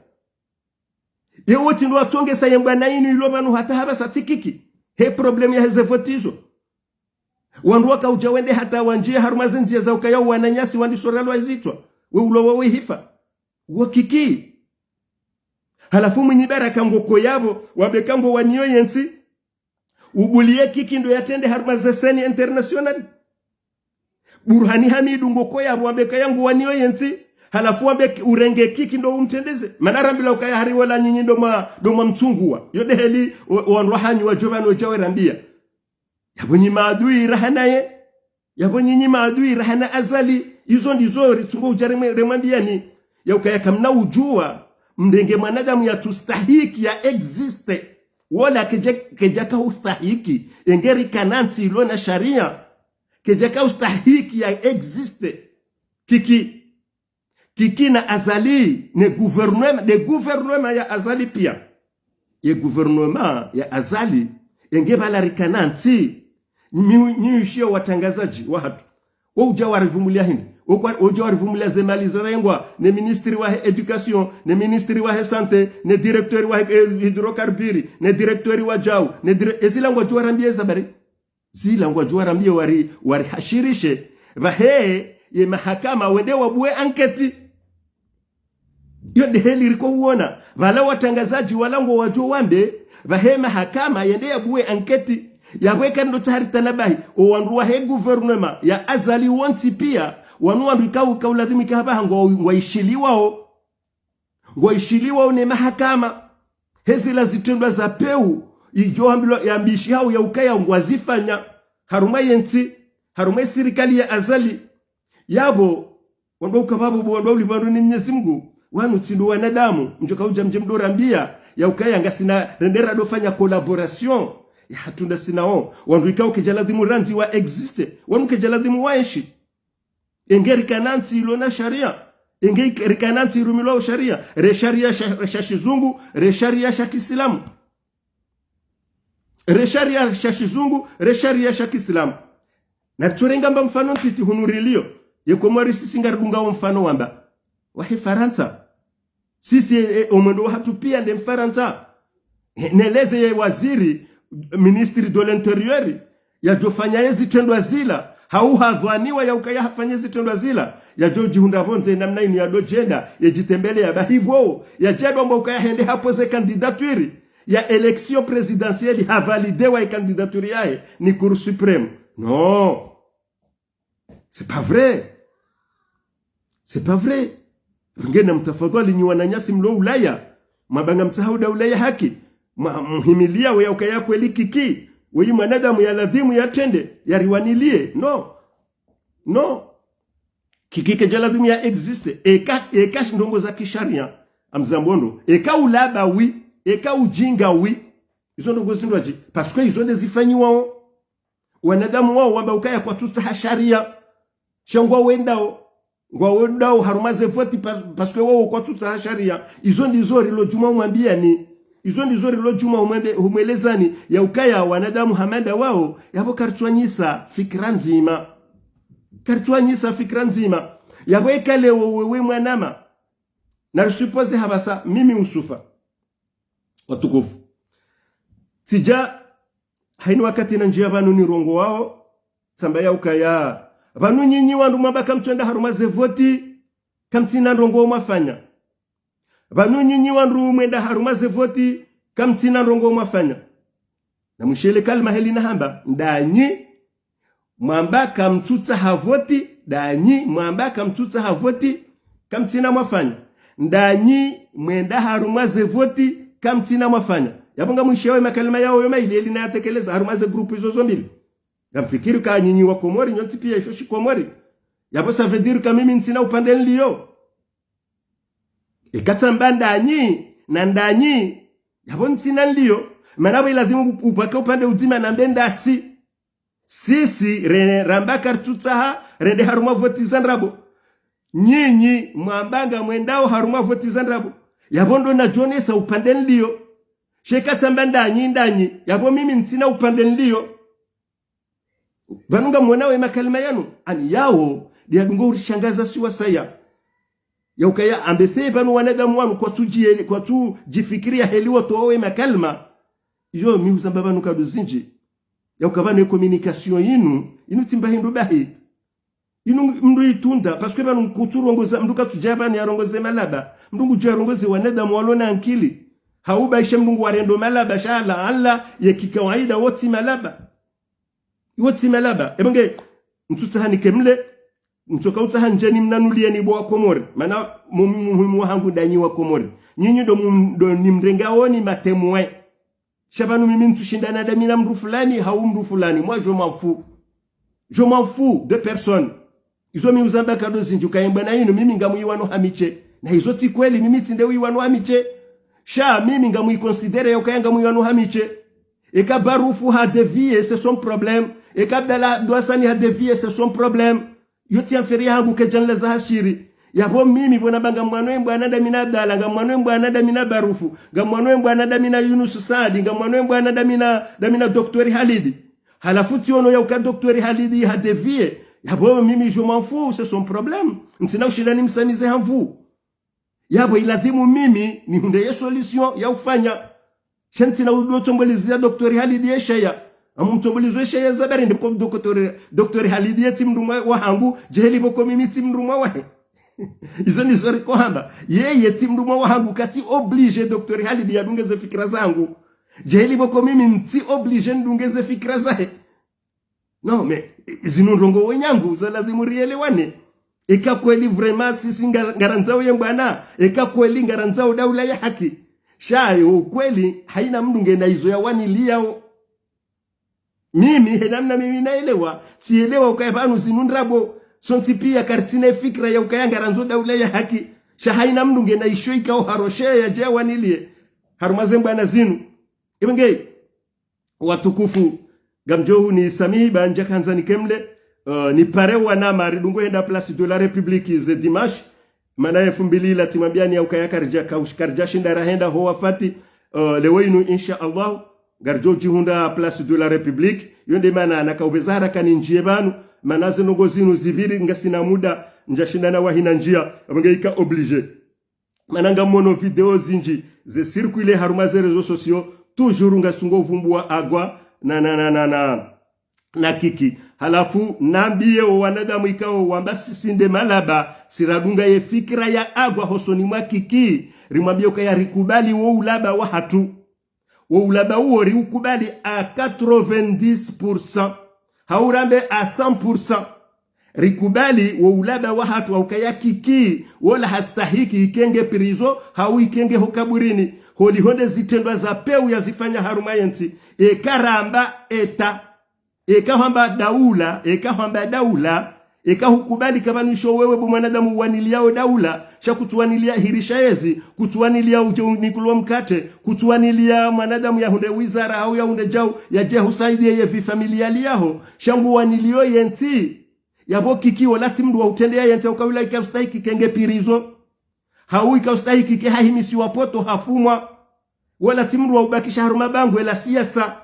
Ewo tsi ndo watsongesa ye mbwana inu ilo pvanu hata hapvasa tsi Kiki. He problème ya heze voti izo. Wandru waka udja wende hata wandjie harumwa ze ndzia za ukaya wananyasi wandru sora lwa zitswa. We ulo wewe hifa. Wo Kiki. Halafu Mwinyi Baraka ngoko yapvo, wabeka ngo waniyo yentsi. Ubuliye Kiki ndo yatrende harumwa ze scène internationale. Burhani Hamidu ngoko yapvo wambe kaya nguwaniyo yentsi, halafu wambe ki-, urenge Kiki ndo umtrendeze. Mana rambilwa ukaya hari wola nyinyi ndo mwa, ndo mwamtsunguwa. Yo ndeheli, o, o wandru wahanyu wadjo pvanu wadja warambiya. Yapvo nyi maadui raha naye. Yapvo nyinyi maadui raha na Azali. Izo ndizo ritsungo udja remwe-, remwambiyani. Ya ukaya kamna udjuwa, mrenge mwanadamu yatsustahiki ya existe. Wola kedja, kedja ka ustahiki. Enge rikana ntsi ilo na sharia. Kedja ka ustahiki ya existe. Kiki, Kiki na Azali, ne gouvernement, ne gouvernement ya Azali piya. Ye gouvernement ya Azali, enge pvala rikana ntsi, mi-, nyi ushiya watrangazadji wahatru. Wo udja warivumuliya hindri? Wo kwa-, wo udja warivumuliya ze mali zarengwa, ne ministri wahe éducation, ne ministri wahe santé, ne directeur wahe, eh, hydrocarbures, ne directeur wa djau, ne dire-, ezila ngwadjo warambiye za bari. Zila ngwadjo warambiye wari, warihashirishe, pvahe ye mahakama wende wabuwe anketi. Yo ndeheli riko uwona, pvala watrangazadji wala ngwadjo wambe, pvahe mahakama yende yabuwe anketi. Yapvo eka ndo tsaha ritanabahi, o wandru wahe gouvernement ya Azali wontsi piya, wanu wandru ikao, ikao ladhimu ika hapvaha ngwa, ngwaishiliwao. Ngwaishiliwao ne mahakama. Hezila zitrendwa za pewu, idjo hambilwa yambishihao ya ukaya ngwazifanya. Harumwa yentsi, harumwa sirikali ya Azali. Yapvo, wandru uka pvapvo, wandru uli pvandru ni Mnyezi Mngu. Wanu tsi ndo wanadamu, mdjo ka udja mdje mdo rambiya, ya ukaya ngasina rende rado fanya collaboration. Ya hatru nda sina wo. Wandru ikao kedja ladhimu randzi wa existe. Wanu kedja ladhimu waenshi. Enge rikana ntsi ilo na sharia. Enge ik-, rikana ntsi irumilwao sharia. Re sharia sha, sha shizungu, re sharia sha kisilamu. Re sharia sha shizungu, re sharia sha kisilamu. Na ritsorenga mba mfano ntiti hunu riliyo. Ye Komori sisi ngaridungao mfano wamba. Wahe Farantsa. Sisi, e, e, omwendo wahatru piya nde Mfarantsa. E, neleze ye waziri, ministre de l'Intérieur, yadjofanya ye zitrendwa zila, hau hadhwaniwa ya ukaya hafanya zitrendwa zila, yadjodjihundra pvondze namna inu yadodjenda, yedjitembele ya bahipvo, yadjadwa mba ukaya hende hapoze candidature ya élection présidentielle, havalidewa ye candidature yahe ni Cour suprême. Non. C'est pas vrai. C'est pas vrai. Ngena mtafadhali nyi wananyasi mlo Ulaya. Mabanga mtsaha uda Ulaya haki. Ma, mhimiliya we ya ukaya kweli Kiki. Weyi mwanadamu ya ladhimu ya trende. Ya riwaniliye. Non. Non. Kiki kedja ladhimu ya existe. Eka, eka ndrongo za kisharia. Amzambono. Eka ulaba wi. Eka ujinga wi. Izo ndrongo zindrwadji. Parce que izo nde zifanyiwao. Wanadamu wao wamba ukaya kwatsutsaha sharia. Sha ngwawendao. Ngwawendao harumwa ze voti pa, parce que wao kwatsutsaha sharia. Izo ndizo rilo djuma umwambiyani. Izo ndizo rilo djuma umwambe, umwelezani. Ya ukaya wanadamu hama nda wao. Yapvo karitswanyisa fikira ndzima. Karitswanyisa fikira ndzima. Yapvo eka leo wewe mwanama. Na risupposé hapvasa, mimi usufa. Watukufu. Tsidja, hayini wakati na ndjiya pvanu nirongowao, tsamba ya ukaya. Pvanu nyinyi wandru mwamba kamtswenda harumwa ze voti, kamtsina ndrongo mwafanya. Pvanu nyinyi wandru mwenda harumwa ze voti, kamtsina ndrongo mwafanya. Na mwishele kalima heli nahamba, ndanyi, mwamba kamtsutsaha voti, ndanyi, mwamba kamtsutsaha voti, kamtsina mwafanya. Ndanyi, mwenda harumwa ze voti, kamtsina mwafanya. Yapvo ngamwishiyawo ye makalima yawo yo mayili eli nayatekeleza harumwa ze groupe izo zo mbili. Ngamfikiri ka nyinyi wa Komori, nyontsi piya isho shi Komori. Yapvo ça veut dire ka mimi ntsina upande nliyo. Eka tsamba ndanyi, na ndanyi, yapvo ntsina nliyo. Mana pvo ilazimu upake upande udzima nambe ndasi. Sisi, re, ramba karitsutsaha, rende harumwa voti za ndrabo. Nyinyi, mwamba ngamwendao harumwa voti za ndrabo. Yapvo ndo nadjonesa upande nliyo. Sha eka tsamba ndanyi, ndanyi, yapvo mimi ntsina upande nliyo. Pvanu ngamwonao ye makalima yanu, ani yawo, ndiyadungo urishangaza si wasaya. Ya ukaya ambese pvanu wanadamu wanu kwatsudjiye-, kwatsudjifikiriya heli watowa ye makalima. Iyo mi uzamba pvanu kado zindji. Ya uka pvanu ye communication yinu, inu tsi mba hindru bahi. Inu mndru itunda, parce que pvanu kutsurongoza, mndru katsudja pvanu yarongoze malaba. Mndru ngudjo yarongoze wanadamu walo na ankili. Hauba ishe mndru nguwarendo malaba, sha ala, ala, ye kikawaida wotsi malaba. Iwo tsi malaba. Eba nge, ntsutsaha nike mle, Ntsoka utsaha ndje nimnanuliyeni bo wa Komori. Mana mu-, mu-, muhimu wahangu ndanyi wa Komori. Nyinyi ndo mu-, ndo nimrengaoni matemoin. Sha pvanu mimi ntsushindana ndami na mndru fulani, hau mndru fulani. Moi, je m'en fous. Je m'en fous de personne. Izo mi uzamba kado zindji ukaya mbwana inu, mimi ngamwiwano ha mi she. Na izo tsi kweli, mimi tsi nde wiwano ha mi she. Sha, mimi ngamwiconsidérer ya ukaya ngamwiwano ha mi she. Eka Barufu ha dévier, c'est son problème. Eka Abdallah Abdou Hassani ha dévier, c'est son problème. Yo tsi affaire yahangu, kedjanlaza ha shiri. Yapvo mimi pvo namba ngamwano ye mbwana ndami na Abdallah, ngamwano ye mbwana ndami na Barufu, ngamwano ye mbwana ndami na Yunus Saadi, ngamwano ye mbwana ndami na, ndami na Docteur Halidi. Halafu tsiono ya uka Docteur Halidi ha dévier. Yapvo mimi, je m'en fous, c'est son problème. Ntsina ushinda nimsamize ha nvu. Yapvo ilazimu mimi nihundre ye solution ya ufanya. Sha ntsina udo tsombolizia Docteur Halidi ye shaya. Amu mtsombolizwe shaya za barindi ko Docteur, Docteur Halidi ye tsi mndru mwa-, wahangu, djeheli pvoko mimi tsi mndru mwa wahe. Izo ndizo riko hamba. Yeye tsi mndru mwa wahangu, katsi obligé Docteur Halidi yadunge ze fikira zangu. Djeheli pvoko mimi ntsi obligé ndunge ze fikira zahe. Non, mais, zinu ndrongoo nyangu, za lazimu rielewane. Eka kweli vraiment sisi nga-, ngarandzao ye mbwana, eka kweli ngarandzao daula ya haki. Sha yo kweli, haina mndru ngena izo yawaniliyao. Mimi, he namna mimi naelewa, tsielewa ukaya pvanu zinu ndrabo, sontsi pia karitsina fikira ya ukaya ngarandzo daula ya haki. Sha haina mndru ngena isho ikao haroshe yadje yawaniliye. Harumwa ze mbwana zinu. Iwe nge, watukufu, ngamdjo hunisamihi ba ndjakandza nikemle, eh, nipare wanama ridungo henda Place de la République ze dimanche, mana ye mfumbili ila tsimwambiani ya ukaya karidja, kaush-, karidja shinda rahenda ho wafati, eh, leo inu, insha Allah, ngaridjo djihundra Place de la République, yo nde mana nakaupveza haraka nindjiye pvanu, mana ze ndrongoo zinu zipviri ngasina muda, ndjashinda na wahina ndjia, apvo nge ika obligé. Mana ngamwono video zindji ze circuler harumwa ze réseaux sociaux, toujours ngasungo uvumbua Agwa na, na, na, na, na, na Kiki. Halafu, nambiye o wanadamu ikao wamba sisi nde malaba, si radunga ye fikira ya Agwa hosoni mwa Kiki, rimwambiye ukaya rikubali wo ulaba wahatru. Wo ulaba uwo riukubali à quatre-vingt-dix pour cent. Hau rambe à cent pour cent. Rikubali wo ulaba wahatru wa ukaya Kiki, wola hastahiki ikenge prison, hau ikenge ho kaburini. Holiho nde zitrendwa za peu yazifanya harumwa ye ntsi. Eka ramba État. Eka hwamba daula, eka hwamba daula, eka hukubali kamba nisho wewe bo mwanadamu uwaniliyao daula, sha kutsuwanilia hirisha yezi, kutsuwanilia udje unikulwa mkate, kutsuwanilia mwanadamu yahundre wizara hau yahundre djau, yadje husaidia ye vie familiale yaho, sha nguwanilio ye ntsi. Yapvo Kiki wola tsi mndru wa utrendeya ye ntsi, ukawila ika ustahiki kenge prison. Hau ika ustahiki ke hahimisiwa poto hafumwa. Wola tsi mndru wa ubakisha harumwa bangwe la siasa.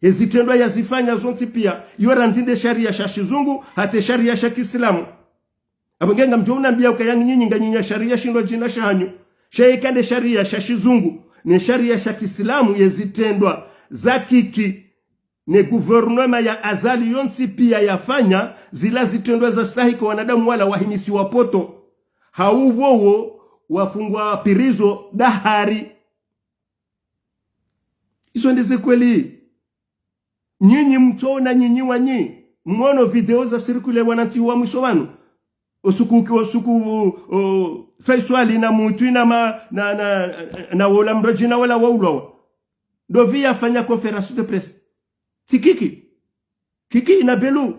He zitrendwa yazifanya zontsi pia, yo randzi nde sharia sha shizungu, hata sharia sha kiislamu. Apvo nge ngamdjo unambiya ukaya nyinyi nganyinya sharia shindwa djina shanyu. Sha yeka nde sharia sha shizungu, ne sharia sha kiislamu ye zitrendwa za Kiki, ne gouvernement ya Azali yontsi pia yafanya, zila zitrendwa zastahiki wanadamu wala wahimisiwa poto. Hau wowo wafungwa prison dahari. Izo nde ze kweli. Nyinyi mtsoona nyinyi wanyi, mwono video za circuler wanantsi wa mwiso pvanu. Osuku, osuku, o, Faiswali na Mutwi na ma, na, na, na wola mndru djina wola waulwawa. Ndo pvi yafanya conférence de presse. Tsi Kiki. Kiki na Belu.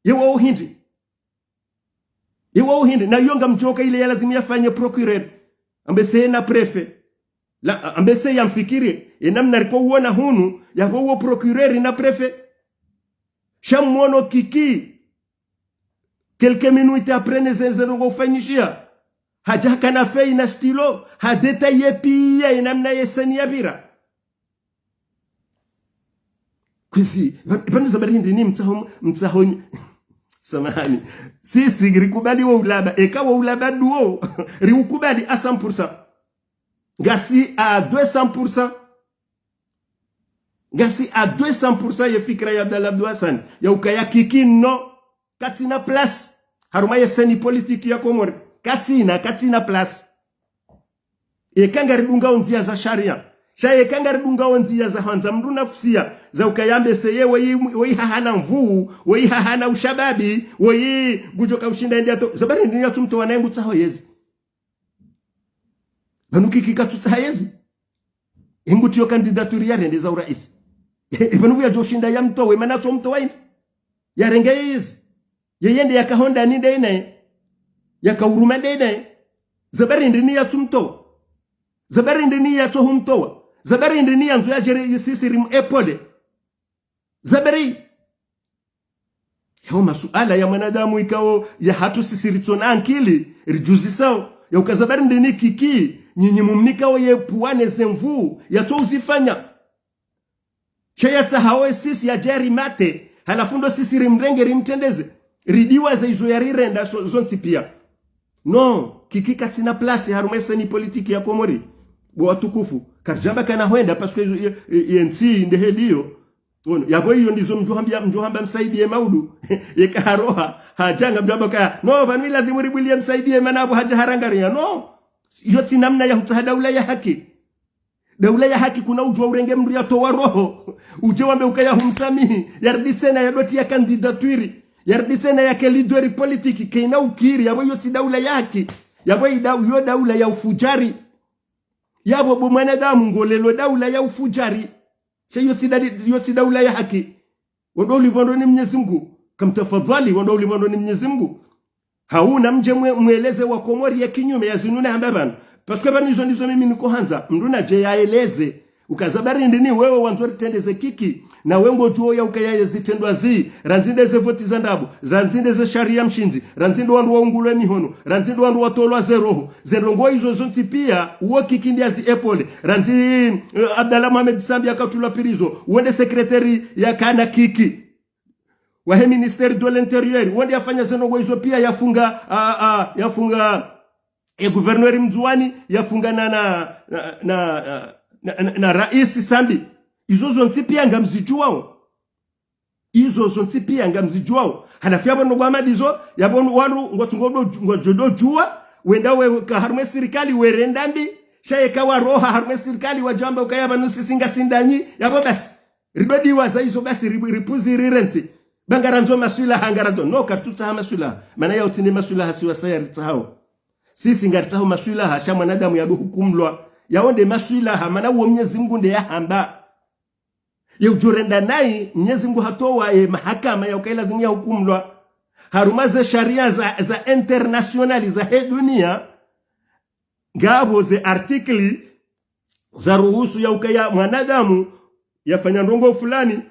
Ye wao hindri. Ye wao hindri. Na yo ngamdjoka ile ya lazimu yafanye procureur. Ambe se na préfet. La, ambe se yamfikiri. Ye namna riko uona hunu, yapvo uo procureur na préfet. Sha mwono Kiki. Quelques minutes après ne ze, ze ndrongoo ufanyishiha. Hadja hakana feuille na stylo. Ha détailler pia ye namna ye scène yapvira. Kwezi, pva-, pvanu za barindi ni mtsaho, mtsaho nyi-, samahani. Sisi, rikubali wo ulaba, eka wo ulaba nduwo, riukubali à cent pour cent. Ngasi à deux cents pour cent. Ngasi à deux cents pour cent ye fikira ya Abdallah Abdou Hassane, ya ukaya Kiki no, katsina place harumwa ye scène politique ya Komori. Katsina, katsina place. Eka ngaridungao ndzia za sharia, Sha yeka ngaridungao ndziya za handza mndru nafusiya, za ukaya mbese ye woyi, woyi hahana nvuu, woyi hahana ushababi, woyi ngudjo kaushinda yende yato-, ze habari ndrini yatsumtowa naye ngutsaho yezi. Pvanu Kiki katsutsaha yezi. Ye ngutriyo candidature yarende za urais. Pvanu pvo yadjoshinda yamtowe, mana yatsomtowa yini? Yarenge yezi. Yeye nde yaka hondani nde naye. Yaka huruma nde naye. Ze habari ndrini yatsumtowa? Ze habari ndrini yatsohumtowa? Ze habari ndrini yandzo yadje ri sisi rimu épauler? Ze habari. Yawo masuala ya mwanadamu ikao ya hatru sisi ritsona ankili, ridjuzisao. Ya uka ze habari ndrini Kiki, nyinyi mumnikao ye puwa ne ze nvuu, yatsouzifanya. Sha yatsahao ye sisi yadje yarimate, halafu ndo sisi rimrenge rimtrendeze. Ridiwaze izo yarirenda so-, zontsi pia. Non, Kiki katsina place harumwa ye scène politique ya Komori. Bo watukufu, karidjamba kana hwenda, parce que ye, ye, ye ntsi nde heli iyo. Ono, yapvo iyo ndizo mdjohambia, mdjohamba Msaidie Maudu. Yeka haroha, hadja ngamdjamba kaya. Non, pvanu ilazimu ribwiliye Msaidie mana apvo hadja harangariya. Non, iyo tsi namna ya hutsaha daula ya haki. Daula ya haki kuna udjuwa urenge mndru yatowa roho. Udje wambe ukaya humsamihi. Yaridi tsena yadotria candidature. Yaridi tsena yake leader politique. Kayina ukiri. Yapvo iyo tsi daula ya haki. Yapvo ida-, iyo daula ya ufudjari. Yapvo bo mwanadamu ngolelo daula ya ufudjari. Sha iyo tsi dali-, iyo tsi daula ya haki. Wandru ulipvwa ndo ni Mnyezi Mngu. Kamtafadhali, wandru ulipvwa ndo ni Mnyezi Mngu. Hau namdje mwe-, mweleze wa Komori ya kinyume ya zinu nahamba pvanu. Parce que pvanu izo ndizo mimi nikohandza. Mndru nadje yaeleze. Uka ze habari ndrini wewe wandzo ritrendeze Kiki. Na we ngodjuo ya ukaya ye zitrendwa zi. Randzi nde ze voti za ndrabo. Randzi nde ze sharia mshindzi. Randzi ndo wandru waungulwe mihono. Randzi ndo wandru watolwa ze roho. Ze ndrongoo izo zontsi pia, uwo Kiki nde yazi épauler. Randzi, eh, Abdallah Mohamed Sambi yakatrulwa prison. Uwo nde secrétaire yakana Kiki. Wahe ministère de l'Intérieur, wo nde yafanya ze ndrongoo izo pia yafunga, a, a, yafunga, e gouverneur Mdzuwani, yafunga na, na, na, na, na, na, na rais Sambi. Izo zontsi pia ngamzidjuwao. Izo zontsi pia ngamzidjuwao. Halafu yapvo ndrongoo hama ndizo, yapvo wandru ngwatsungo do-, ngwadjo dodjuwa, wenda we ka harumwa ye sirikali werenda mbi, sha yeka waroha harumwa ye sirikali wadjamba ukaya pvanu sisi ngasi ndanyi, yapvo basi. Rido diwaza izo basi ri-, ripuzi rirentsi. Ba ngarandzo maswilaha ngarandzo. Non, karitsutsaha maswilaha. Mana ya utsi ne maswilaha si wasaya ritsahao. Sisi ngaritsaho maswilaha, sha mwanadamu yado hukumlwa. Yawo nde maswilaha, mana uwo Mnyezi Mngu nde yahamba. Ye udjorenda nayi, Mnyezi Mngu hatowa ye mahakama ya uka ilazimu yahukumlwa. Harumwa ze sharia za, za international, za he dunia, ngapvo ze article za ruhusu ya ukaya mwanadamu yafanya ndrongoo fulani,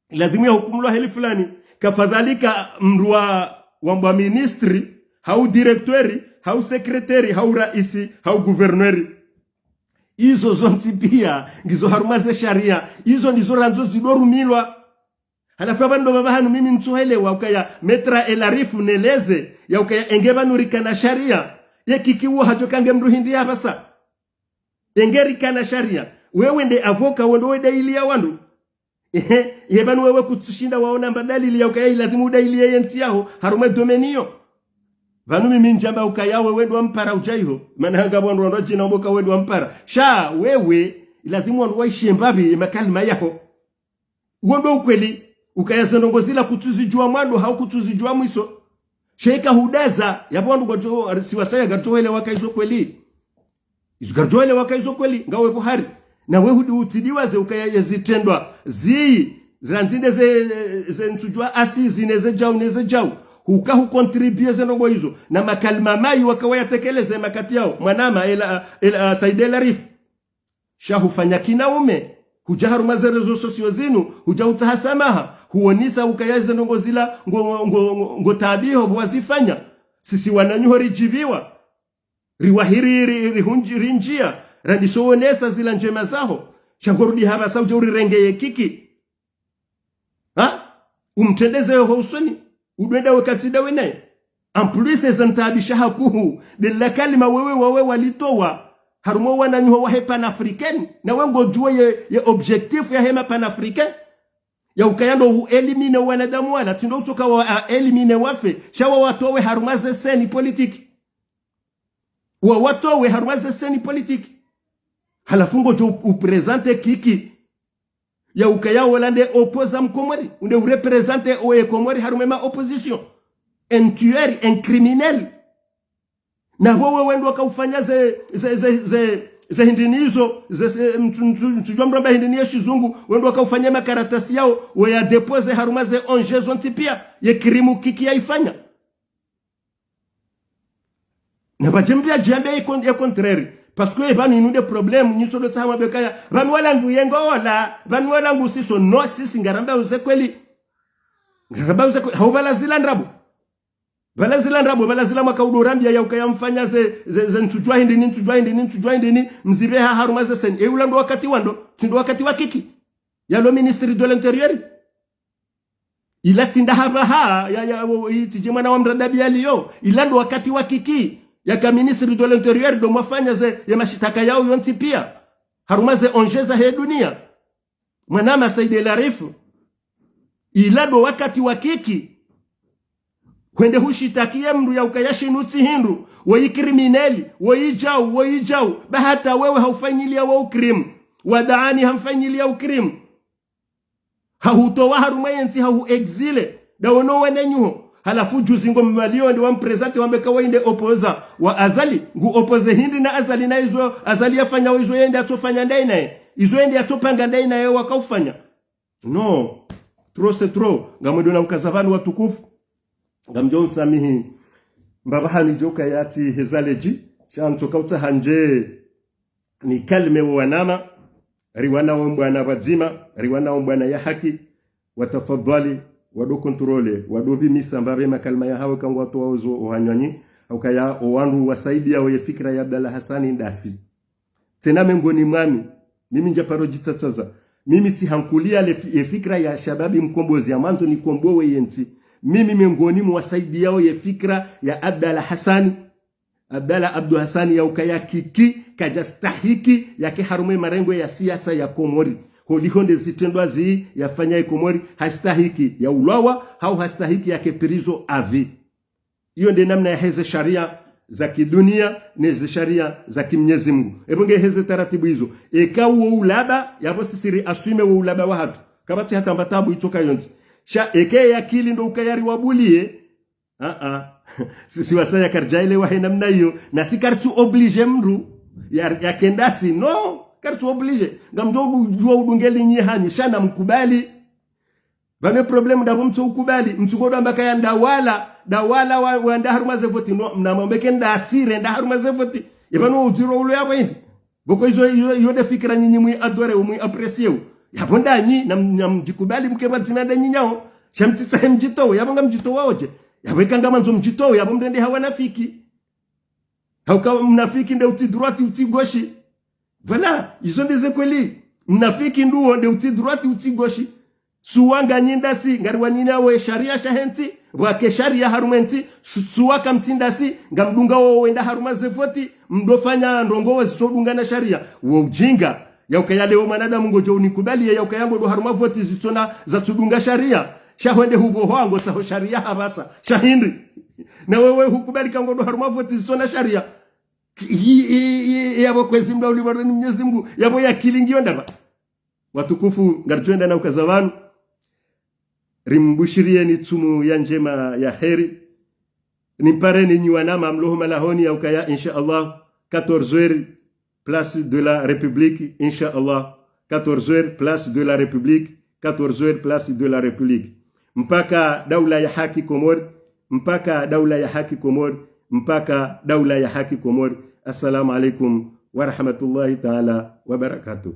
lazimu yahukumulwa heli fulani. Kafadhalika mndru wa, wambwa ministre, hau directeur, hau secrétaire, hau raisi, hau gouverneur. Izo zontsi pia ngizo harumwa ze sharia. Izo ndizo randzo zidorumilwa. Halafu apvanu ndo pvapvahanu mimi ntsuhelewa ukaya Maître El Arif neleze ya ukaya enge pvanu rikana sharia. Ye Kiki uwo hadjo kange mndru hindri yapvasa. Enge rikana sharia. Wewe nde avocat, wendo we daili ya wandru. Ehe, ye pvanu wewe kutsushinda waona mba dalili ya ukaya ilazimu udailiye ye ntsi yaho harumwa ye domaine iyo. Pvanu mimi ndjamba ukaya wewe ndo wampara udja iho. Mana hanga wandru wandru wadjina wamboka wewe ndo wampara. Sha wewe, ilazimu wandru waishiye mbapvi ye makalima yaho. Uwo ndo ukweli, ukaya ze ndrongoo zila kutsuzidjuwa mwando, hau kutsuzidjuwa mwiso. Sha yeka hudaza, yapvo wandru ngwadjo, si wasaya ngaridjo helewa ka izo kweli. Izo ngaridjo helewa ka izo kweli, ngawe pvo hari. Na we hudi utsidiwaze ukaya ye zitrendwa, zi, zila ndzinde ze, ze ntsudjuwa asi, zi ne ze djau, ne ze djau. Huka hucontribuer ze ndrongoo izo. Na makalima mayi waka wayatekeleze makati yawo. Mwanama, ela, ela, Said El Arif. Sha hufanya kinaume, hudja harumwa ze réseaux sociaux zinu, hudja hutsaha samaha, huonesa ukaya ze ndrongoo zila ngo, ngo, ngo, ngo, ngo taabiho pvo wazifanya. Sisi wananyaho ridjipviwa, riwahiri, ri, ri, rihundji, rindjia, randisowonesa zila ndjema zaho, sha ngorudi hapvasa udja urirenge ye Kiki. Ha? Umtrendeze ho usoni. Udwenda we katsi ndawe naye. En plus, eza ntaabisha hakuhu, de la kalima wewe wawe walitowa harumwa wananyaho wahe panafricain. Na we ngodjuwa ye, ye objectif yahe ma panafricain, ya ukaya ndo hu éliminer wanadamu wala, tsi ndo utsoka wa, a, éliminer wafe, sha wawatowe harumwa ze scène politique. Wawatowe harumwa ze scène politique. Halafu ngodjo u-, uprésenter Kiki ya ukaya wola nde opposant mkomori, unde ureprésenter oye Komori harumwa ma opposition. Un tueur, un criminel. Na pvo wewe ndo wakaufanya ze, ze, ze, ze, ze hindri nizo, ze, ze, mtsu-, mtsu-, mtsudjuwa mramba hindri ni ye shizungu, wewe ndo wakaufanya makaratasi yao, we ya déposer harumwa ze O N G zontsi pia, ye crime Kiki yaifanya. Na pvadje mdru yadjiambe ye con-, ye contraire. Parce que pvanu inu nde problème, nyi tsodo tsaha mwambe kaya, pvanu wala ngu yengo ola, pvanu wala ngu siso, no, sisi ngaramba uze kweli. Ngaramba uze kweli, hau pvala zila ndrabo. Pvala zila ndrabo, pvala zila mwaka udo rambia ya ukaya mfanya ze, ze, ze ntsudjuwa hindri ni, ntsudjuwa hindri ni, ntsudjuwa hindri ni, mzipve ha harumwa ze scène. E ula ndo wakati wa ndo, tsi ndo wakati wa Kiki. Ya lo ministre de l'Intérieur. Ila tsi nda hapvaha, ya, ya, wo, i, tsidje mwana wa mradabi yaliyo. Ila ndo wakati wa Kiki. Yaka ministre de l'Intérieur, ndo mwafanya ze, ye mashitaka yao yontsi pia. Harumwa ze O N G zahe dunia. Mwanama Said El Arif. Ila ndo wakati wa Kiki. Hwende hushitaki ye mdru ya ukaya shinu tsi hindru. Woyi criminel, woyi djau, woyi djau. Ba hata wewe haufanyilia wo crime. Wadaani hamfanyilia wo crime. Hahutowa harumwa ye ntsi, hahu exile. Ndawono wene nyuho. Halafu juzi ngo mwaliyo ndi wamprésenter wambe ka waye nde opposant wa Azali. Ngu opposer hindri na Azali na izo Azali yafanya wo izo yende yatsofanya ndayi naye. Izo yende yatsopanga ndayi naye wakaufanya. Non. Trop c'est trop. Ngamwendo na ukaza pvanu watukufu. Ngamdjo nsamihi. Mbapvi hanidjoka yatsi heza ledji. Sha ntsoka utsaha ndje ni kalime wo wanama, riwana wo mbwana pvadzima, riwana wo mbwana ya haki, watafadhwali, wado contrôler, wado pvimisa mbapvi makalima yahawo kangwatowa ozo ohanywani, haukaya owandru wasaidia oye fikira ya Abdallah Hassani ndasi. Tsena mengoni mwami, mimi ndja paro djitsatsaza, mimi tsihankulia le fi-, ye fikira ya Shababi Mkombozi, ya mwandzo nikombowe ye ntsi. Mimi mengoni mwasaidia oye fikira ya Abdallah Hassani, Abdallah Abdou Hassani ya ukaya Kiki, kadja stahiki, yake harumwa ye marengo ya siasa ya Komori. Holiho nde zitrendwa zi yafanya ye Komori, hastahiki ya ulwawa, hau hastahiki yake prison à vie. Iyo nde namna ya heze sharia za kidunia, ne ze sharia za kimnyezi Mungu. Epvo nge heze taratibu izo. Eka uwo ulaba, yapvo sisi ri assumer wo ulaba wahatru. Kapvatsi hata mba tabu itsoka yontsi. Sha eke ye akili ndo ukaya riwabulie, Ah, ah. Si, si wasaya karidjaelewa he namna iyo. Na si karitsu oblige mdru ya, yake ndasi. Non, karitsu oblige. Ngamdjo udu-, djuwa udunge linyi hanyu. Sha na mkubali. Pvanu problème ndapvo mtso ukubali. Mtsukodo amba kaya ndawala. Ndawala wa, wa nda harumwa ze voti. Non, mna mwambe ke ndasi re nda harumwa ze voti. Epvanu udziro ulo yapvo hindri. Pvoko izo, iyo, iyo nde fikira nyinyi mwi adore, mwi apprécier. Yapvo ndanyi, na, na mdjikubali mke pvadzima ndanyi nyawo. Sha mtsitsahe mdjitowe, yapvo ngamdjitowa odje. Yapvo eka ngamwandzo mdjitowe, yapvo mrende ha wanafiki. Hauka mnafiki nde utsi droite, utsi gauche. Voilà, izo nde ze kweli. Mnafiki nduwo nde utsi droite, utsi gauche. Suwa nganyi ndasi, ngariwanina we sharia shahe ntsi, pvwake sharia harumwa ye ntsi, shu-, suwa kamtsi ndasi, ngamdunga wo wenda harumwa ze voti, mdofanya ndrongo wo zitsodunga na sharia. Wo ujinga, ya ukaya leo mwanadamu ngodjo unikubali, ya ukaya ngodo harumwa voti zitsona zatsudunga sharia. Sha hwende hupvo hwango saho sharia hapvasa, sha hindri. Na wewe hukubali ka ngodo harumwa voti zitsona sharia. Yi, yi, yi, yapvo kwezi mda ulipvwa ni Mnyezi Mungu, yapvo ye akili ngiyo ndapvi. Watukufu, ngaritsuenda na ukaza pvanu. Rimbushiriyeni tsumu ya ndjema ya heri. Nimpareni nyi wanama mlo ho malahoni ya ukaya, insha Allah, quatorze heures, place de la République, insha Allah. Quatorze heures, place de la République. Quatorze heures, place de la République. Mpaka daula ya haki Komori. Mpaka daula ya haki Komori. Mpaka daula ya haki Komori. Assalamu alaikum wa rahmatullahi ta'ala wa barakatuh.